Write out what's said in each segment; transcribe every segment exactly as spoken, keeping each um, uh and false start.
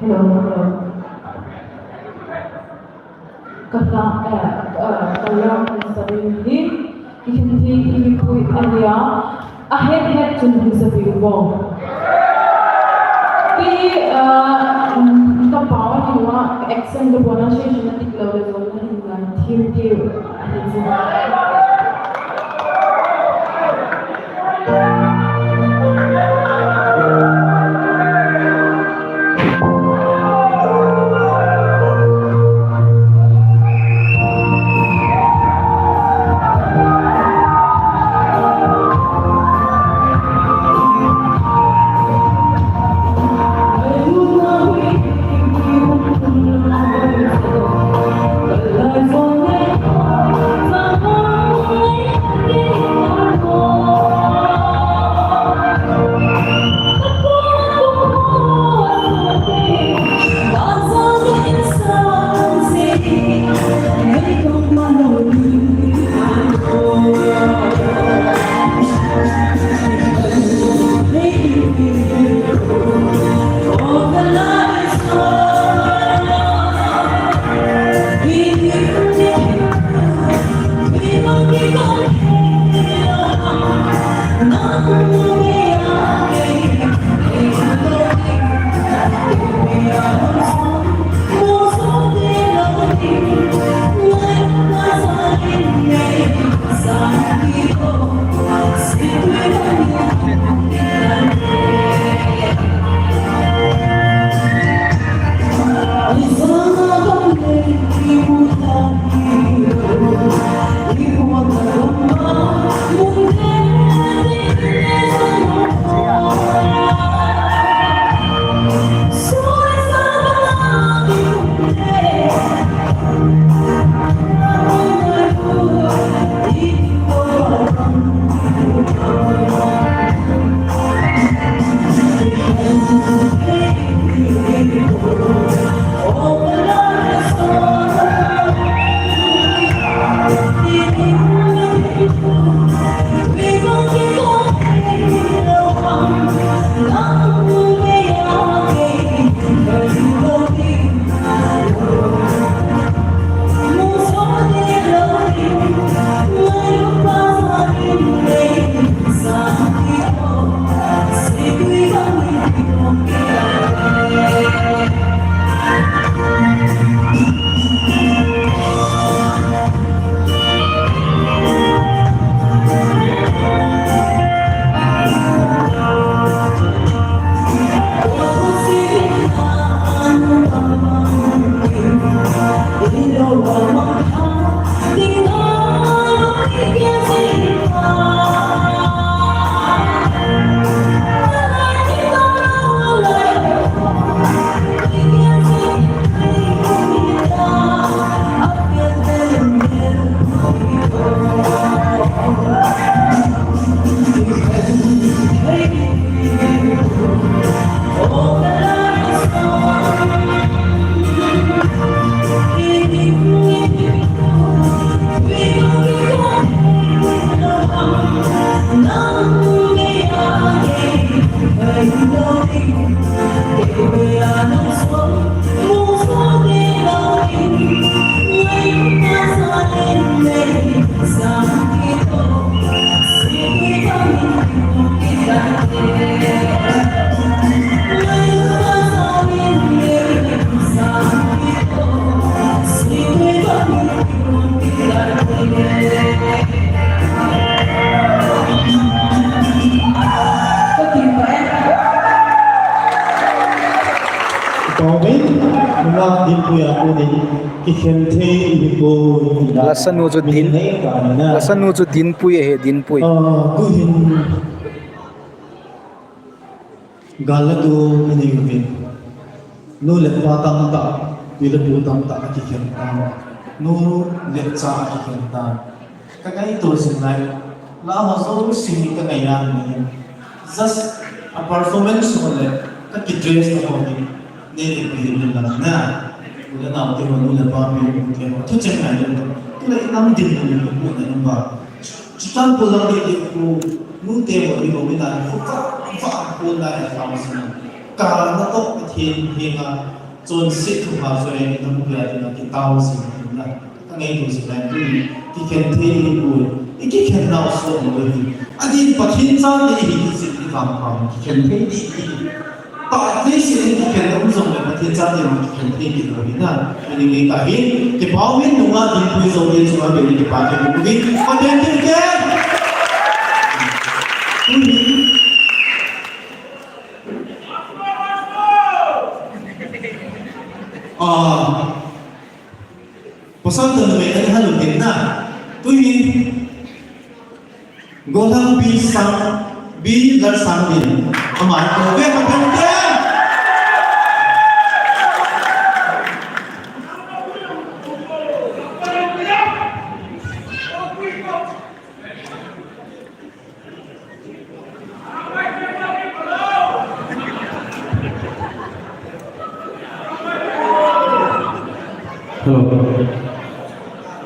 Hello, hello. Kata, eh, eh, kala ni sabi ni, kikhen thei ni pui ahi a, ahet het chun ni sabi bo. Ti, eh, mm, ka pao ni wa, ka accent ka bona shi shi na tik lo le zo na hin na thim ti. Tawin, nuna dinpui a kunin, kikhen thei ihi poi. Lasanu chu din, lasanu chu dinpui ahi, dinpui. Ah, kuhin, Gal le tol inei uvin. Nu le pa tamtah, pi le pu tamtah akikhen tan. Nu le cha akikhen tan. Ka ngaito jing lai. La ho jouse hi ka ngai a ni. Just a performance ho le ka kidress ho hi. Nei le pi le la na. U le nau te ho, nu le pa, pi le pu te ho. Thu cheng ngai le. Tu le i nam din le pu le nam ba. Chutan pu lang ding ding pu, nu te mo ni mo mi na, pu fa, fa, pu na e fa ma sa na. Ka na to Pathen henga, Chonset thupha chu eina hung pia ding a kitao jing in na. Ka ngailu jing a, tuni kikhen thei i pui. I kikhen nau sot lou hi. Adin Pathen chate ihi kit jeh in i vangphat kikhen thei ding i hi. Pathen chate kikhen um jongle Pathen chate kikhen thei kit lou hi na. Tuni ngai tahin, kipah in nunga dinpui jou ding chunga bel in kipah thei ding uvin. Pathen thilkhen. Tuni Ah, pasal tu numei tadi halu tin na. Tui. Golang B sang, B lar sang din. Aman ko ve ko kan. Hello.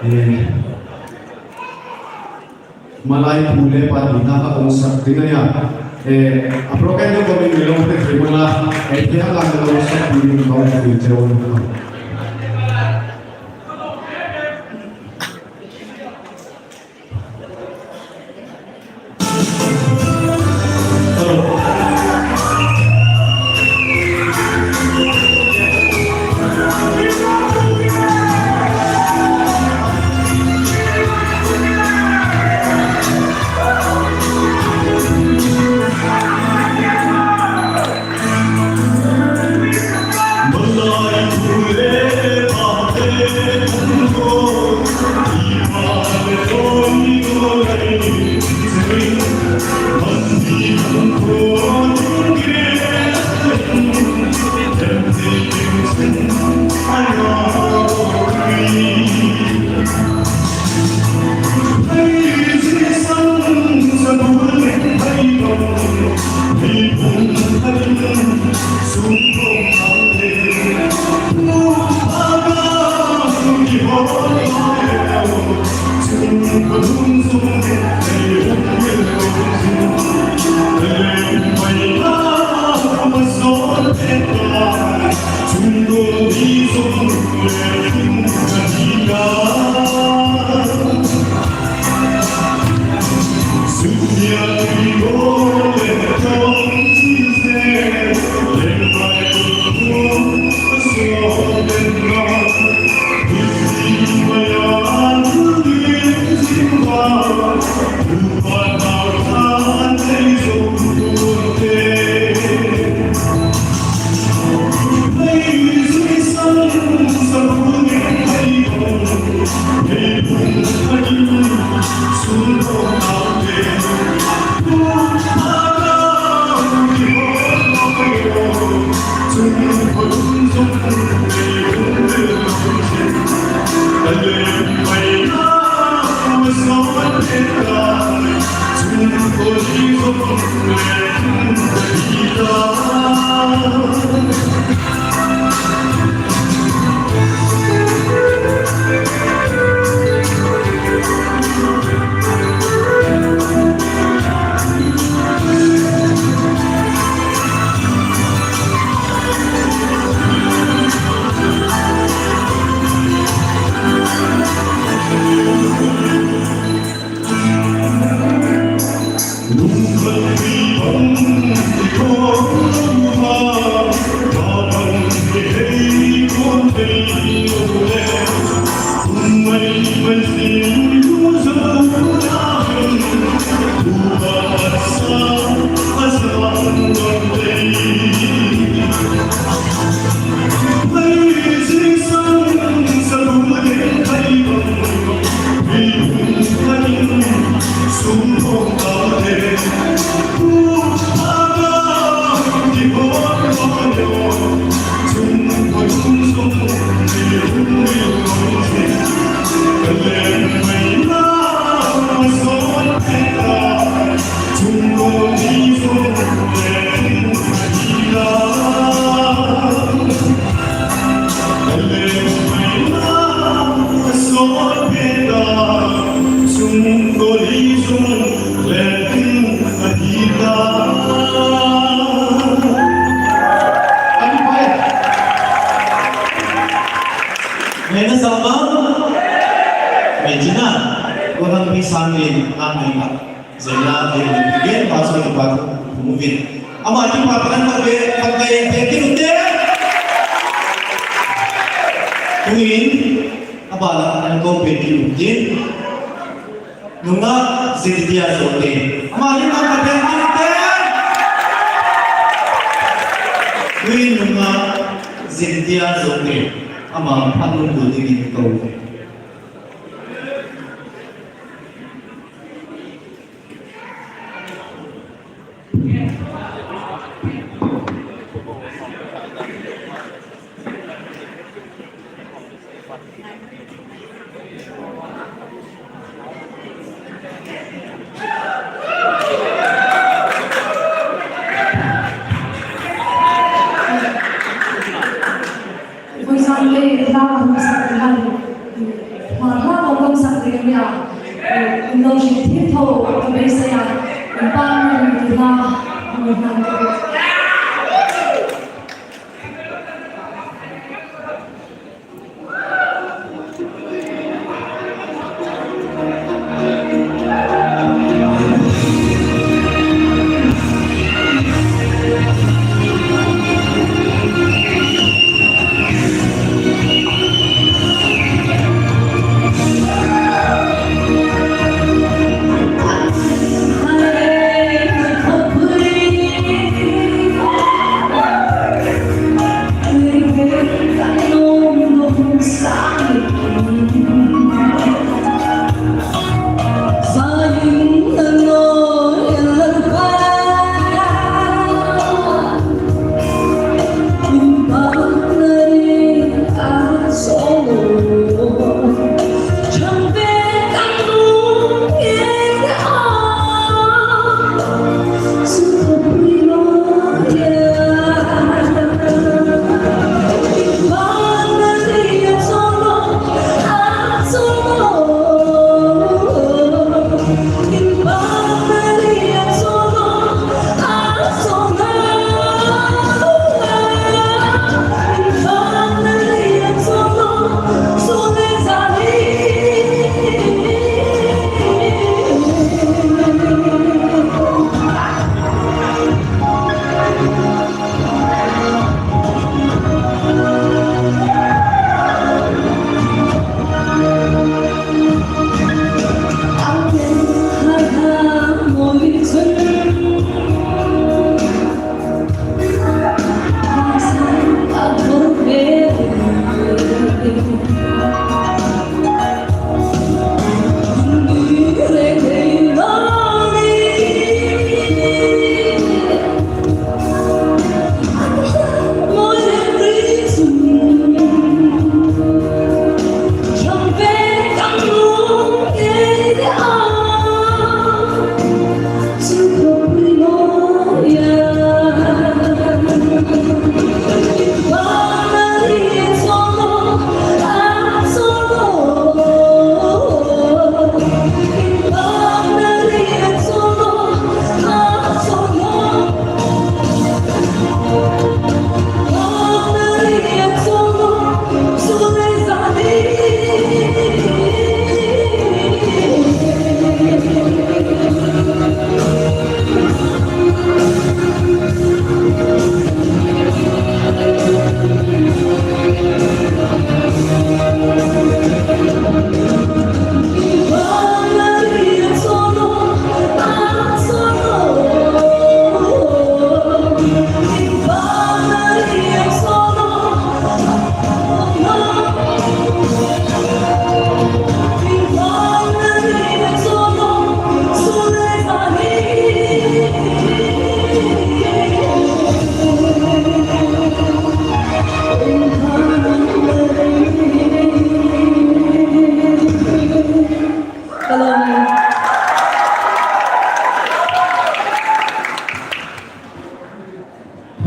Eh, malai pu le pa ding a ka kong sak ding a ya. Eh, a program ni ko min lo te kri mala. Eh, te ha la lo sak ding ko te te. Amen. Zela, David, again, Pastor Kipat, moving. Ama, Kipat, kan ka be, kan ka be, kinu te. Tuin, abala, kan ko be, kinu te. Nunga, Zedidia, Zote. Ama, Kipat, kan ka be, kinu te. Tuin, nunga, Zedidia, Zote. Ama, Panu, Duding, Kau. Voi sang le la hung sak le la le. Ma la ko hung sak le ya. Kum lo shi thi tho ka be sa ya. Kum pa ma ni la hung hang ko.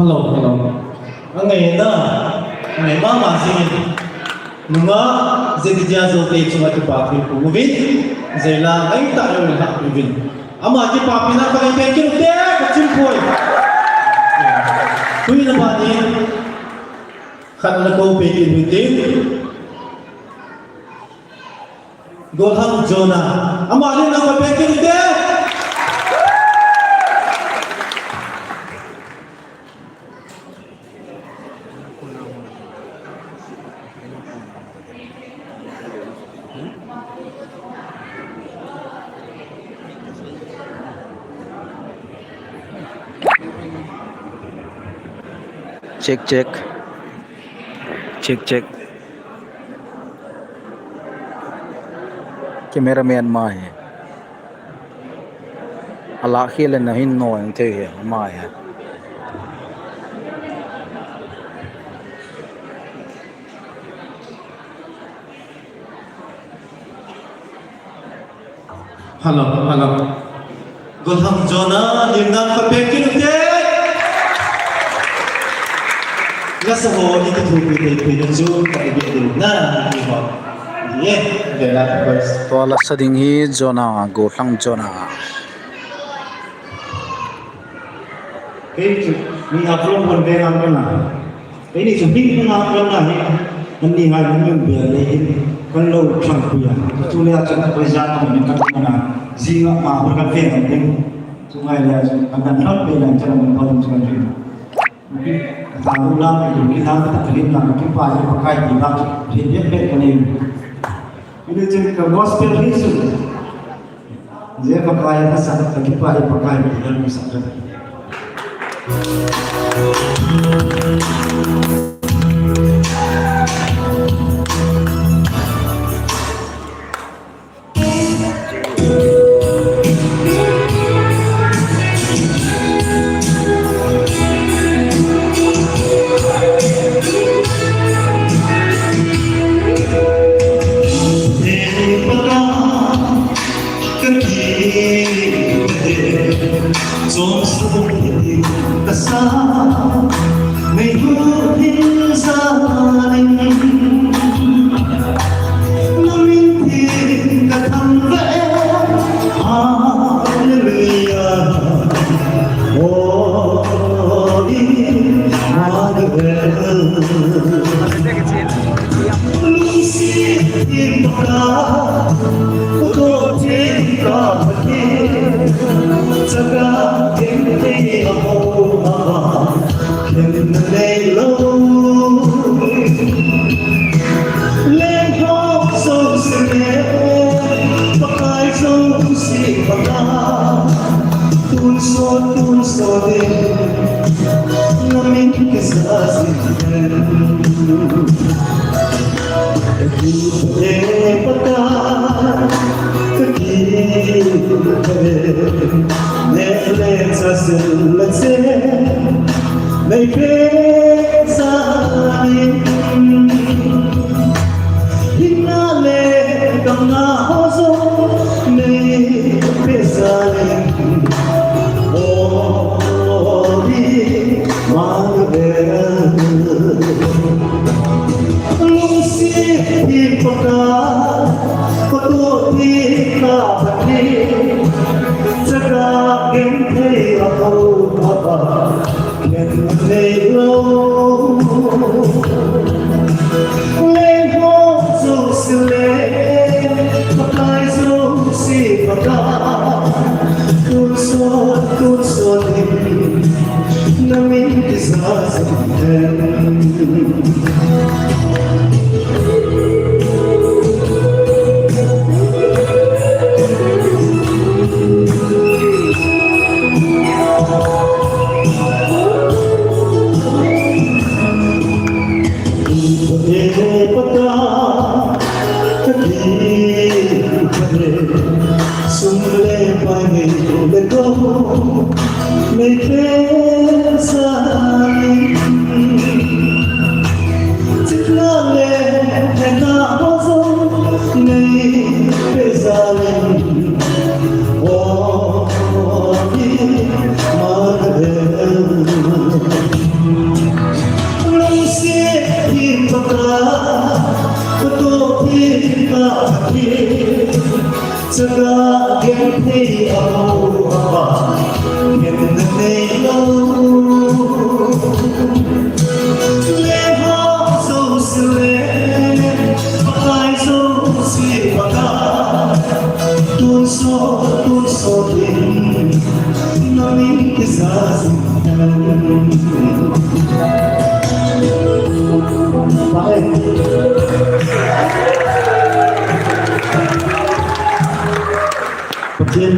Hello, hello. Angai na, angai mama singin. Nunga, Zedidia Zote chunga kipapi pu uvin. Zela, ngai ta yo na uvin. Ama kipapina pa ngai pe kinu te, ka chim poi. Tui na ba ni, khat na ko pe kinu te. Golhang Jonah. Amani nang papekin te. Check, check. Check, check. Cameraman mai. Ala khel na hin no ang te mai. Hello, hello. Golhang Jonah, lim nang papekin te. Nasa ho, ita thupi te pina chu, ka ibe ding na, ni ho. Ye, de la first. Tua lasa ding hi Jonah, Golhang Jonah. Kei chu, mi a from hon ve nang na. Keini chu hming hming a kan na hi, kan ni ngai hming hming bia le hin, kan lo thang pui a. Chu le a chu kan koi ja kan ni kan ni na, ji nga ma hor kan fe kan ding. Chu ngai le a chu kan kan thang pe na chan kan pa chu kan ri. Ka ta lu la, ka lu ki la, ka ta ka lim la, ka ki pa ya pa kai ti la, ri bia pe kan ni. Ini chu ka gospel hi chu. Jeh Pakai ka sak, ka kipah e Pakai, ka sak.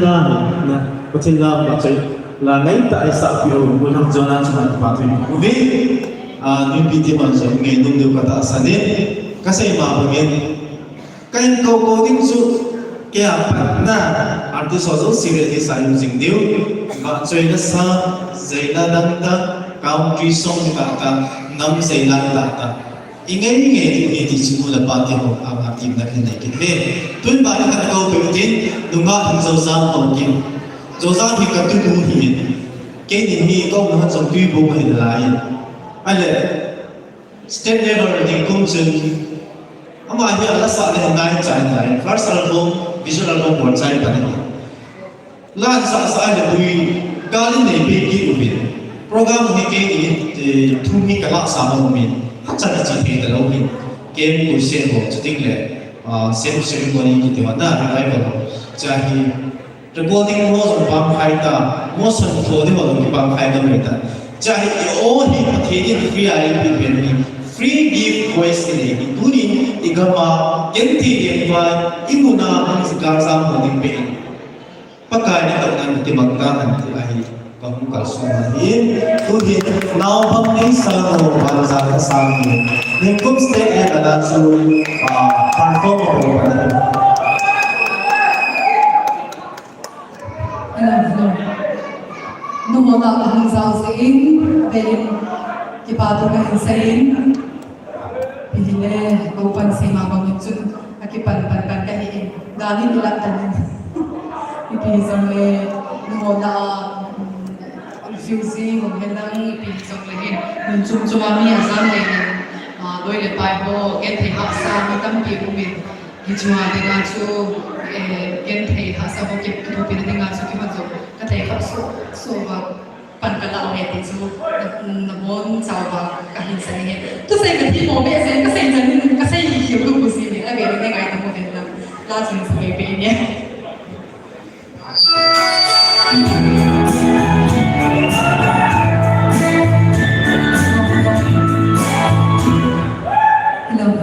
Pathen lam vahchoi la ngaitah a eisahpeh u, Pu Lhangchona chunga kipathu kahin bol uve. Ah, mipi te man jong ngainom diu katahsan in, kasei ma bangin, kahin kou kou ding chu, kei a patna artist ho jouse ready sa jing diu. Vahchoina sa, jeila dangtah, country song tahtah, nam jeila tahtah. Ingai ngai ding ahi ti chu nu le pa te ho anga temna kahin nei kit uve. Tun ban a kakou peh u tin, nungah hung Joujang Haokip. Joujang hi katunu ahin. Keini hi kaumna jong Tuibong ahi nalai. Ahile, state level ding kum chun, ama hi ala sah le nai chai nai. First album, visual album bol chai pan ahi. La sah sah le bui, gal in nei peh kit uvin. Program hi keini, eh, thu hi kalah sa mong uvin. Hachan a chi thei talou uvin. Kem ku sen ho, chuteng le, ah, sen ceremony kiti uva na, revival ho. Chua hi, recording ho jong pang khai ta, motion tho ding ho jong kipang khai ta mai ta. Chua hi, i aw hi Pathen in free a eipeh pen hi. Free gift voice hi nei hi. Tunin, i gam a, genthei lengvai, i mun a, hung jing kal jam ho ding pen. Pakai natohna in timang tahen ti ahi, kahung kalson ahi. Tuhin naobang neisang ho, banjal kasang hi. Ningkum stage a ana chu, ah, perform abol pan ahi. Hello, hello. Nungah a kahung jao jeh in, vei in, kipathu kahin sei in. Hile, kou pan sei ma bangin chun, akipan pan pan kahi in, dan in ilah tan in. Ipi jong le, nungah a, um, refugee hung hen lang, ipi jong le hin, mun chom chom a mi ajam le hin, ah, loi le pai ho, genthei hahsa mi tampi um in, hichea dinga chu, eh, genthei hahsa ho kithopina dinga chu, kihon jong, kathei khah soh soh uva. Pan kalah uve ti chu, na, nabonchauva kahin sei e. Thusei kathi mo behseh, kasei chan, kasei hi hiu lu pu si ni, la ve ni ngai ta mo hen la, la chun sa ve pe ni. Hello.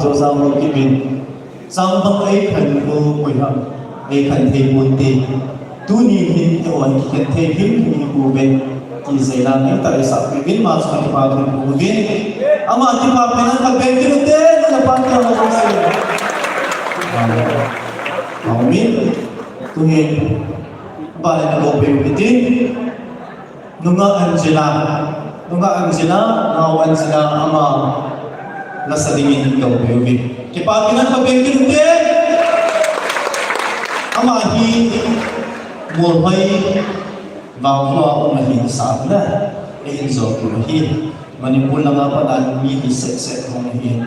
Josang lo kibin. Sang bang ei khan ko koi ham. Ei khan thei pon te. Tuni hin eiho kikhen thei him him hi ko ve. Ti seina nei ta sa kibin ma sa kipa ko ko ve. Ama kipa pe na ka pe kibin te na pa ko ko se. Amen. Tuhin. Ba na ko pe kiti. Nunga Angela, nunga Angela, nao Angela ama lasa dingin kau beubi. Kipapina ka bengin te. Ama hi Molhoi vangkhoa um ahi sa na. Eihin jo tu ahi. Manipur langa pat a mi hi sek sek hong ahi.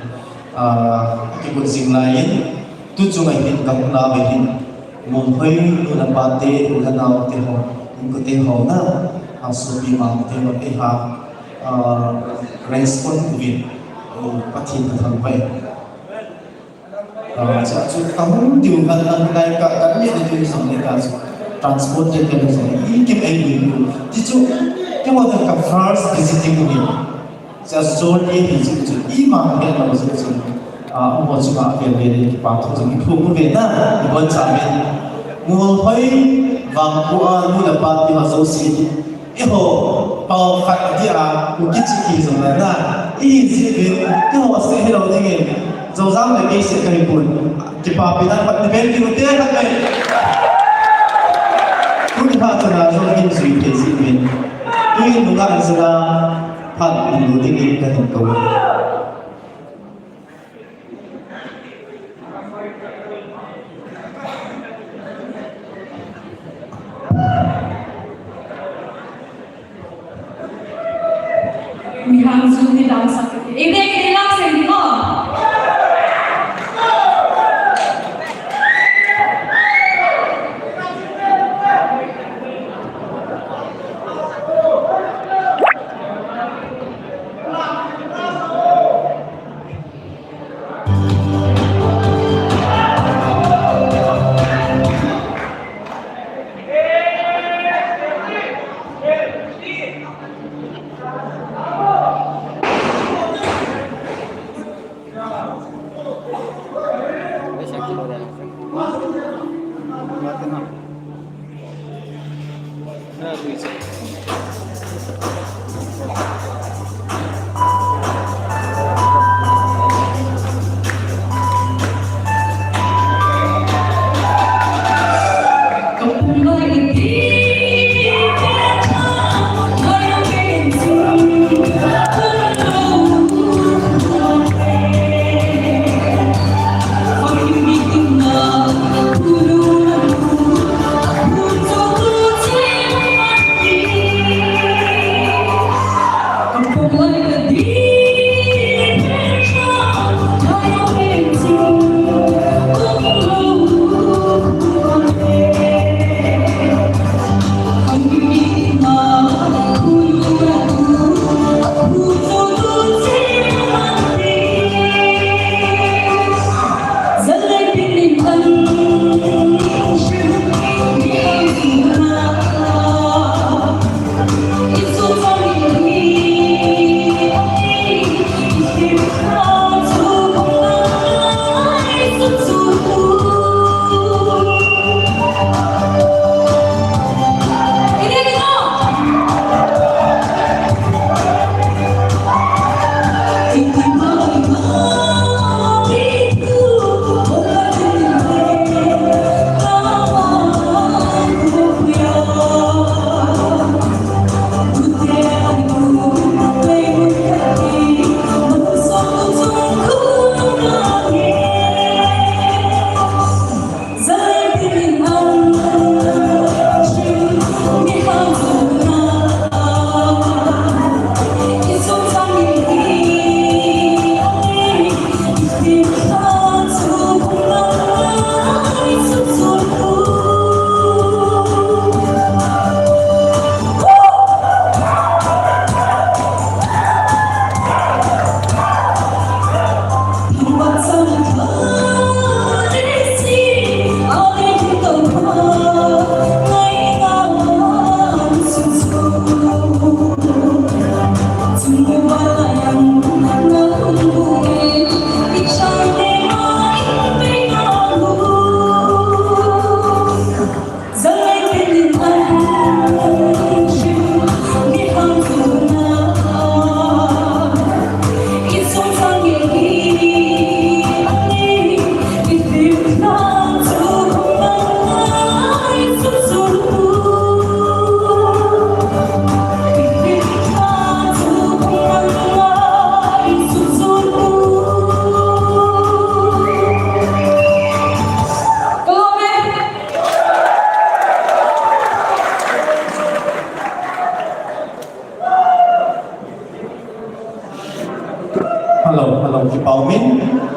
Ah, kikut jing lai in. Tu chunga hin ka hung na ve hin. Molhoi nu le pa te, u le nao te ho, inkote ho na, a sopi ma te ho te ha, ah, respond uvin, eh, Pathen ka thangvah in. Ah, cha chu ka hung diu khan na ngai ka, ka mi na diu song le ka chu. Transport te ka song. I kim ei diu. Ti chu, ke mo ka first visiting ni. Cha John ni hi chu chu ima he lo chu chu. A, mo chu ma ke le ni pa thu chu ni phu mu ve na, ni bon cha me. Molhoi vangkhoa nu le pa ti ma jo si. Eiho, pao khat dia, u kichi ki jong na na. I ji ve, eiho se he lo ding e. Jojang le kei se ka hi pun. Kipapina pat ni pen ki u te khat me. Kun ha cha na jo ni ji ke ji ve. Tuin nunga Angela. Phat in lu dingin ka hin ko. Miham chu ni dam sak. Amen. Ni dam sak ni mo.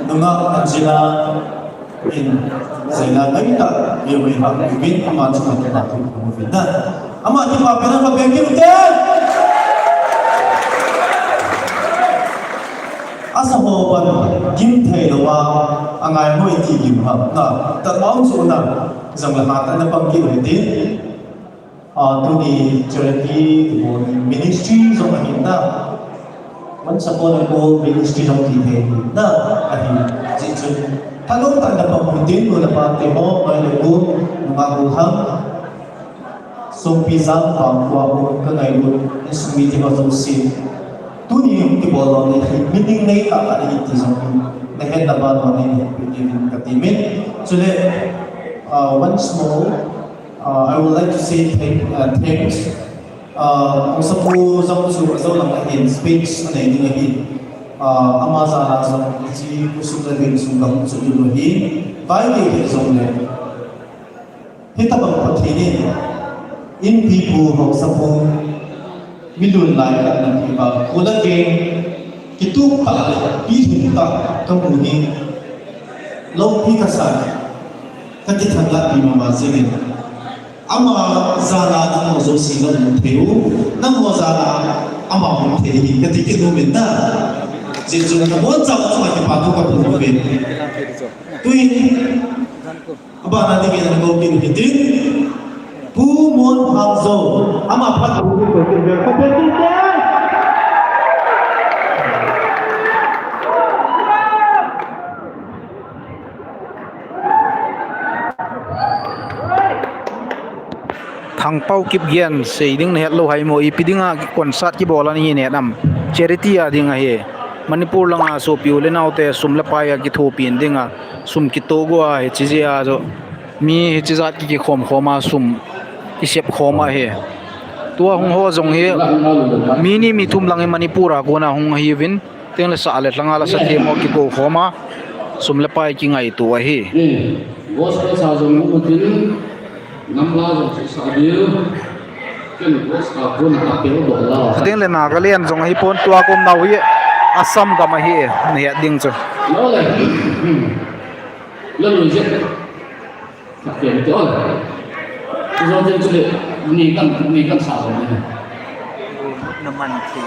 Nungah Angela in, Zaina ngai ta, ye mai ha, uvin ama chu ma ta tu uvin na. Ama ti ma pena ma peng ki ute. Asa ho ban gim thei lo a, angai hoi ti gim ha. Na, ta mau chu na, jang la ha ta na pang ki ute. Ah, tuni charity, tuni ministry jong ahin na. Once upon a goal ministry jong ti thei na ahi. Ji chun. Thalom tah in na pang u hitin, nu le pa te ho, mai le pu, nungah u ham. Songpi jang pang ua u ka ngailut, insung mi te ho jouse. Tuni kibol lou ni hi, meaning nei tah tah ahi ti jong. Na het na ba lou ni hi, ti ka ti min. Chule, ah, once more, Uh, I would like to say thank, uh, thanks. Uh, Haosapu jong chu ajou lang ahin speech anei ding ahin. Uh, ama jal a jong hiche khosung le veng sung gam chu ding ahin. Vai gei hi jong le. Hitabang Pathen in, inpipu Haosapu, mi lun lai khat na pi pa, kho le veng, kitup tah le, pilhing tah, ka mu hi, loupi ka sa, ka kithang lah pi mama jingin. Ama jal a nangho jouse na um thei u, nangho jal a ama um thei hi, ka ti kit u min na. Jeh chun nabonchau chunga kipa thu ka pun u ve. Tuin, Abana dingin ana kou kit u hitin. Pu Mon Hangzo. Ama phat pu pu kou kit u. Thangpau Kipgen, sei ding nahet lou hai mo, ipi dinga concert kibol ahi nahet am. Charity a ding ahi. Manipur langa sopi u le naote sum le pai a kithopi dinga. Sum kitoh go a, hiche jeh a jo. Mi hiche jat ki, kikhom khom a sum kisep khom ahi. Tua hung ho jong hi mi ni mi thum lang hi Manipur a kona hung ahiuvin, teng le sah le lhanga la sa them ho kikou khom a, sum le pai kingaito ahi. Gospel sa jong hung utin, namla jong sa diu. Ken gospel kona apel bol la. Teng le Nagaland jong ahi pon, tua kom nau hi Assam gam ahi, nahet ding chu. Lo le. Lo lui je. Ka pen te ol. Zo den chu le, ni kan, ni kan sa zo ni. Na man thei.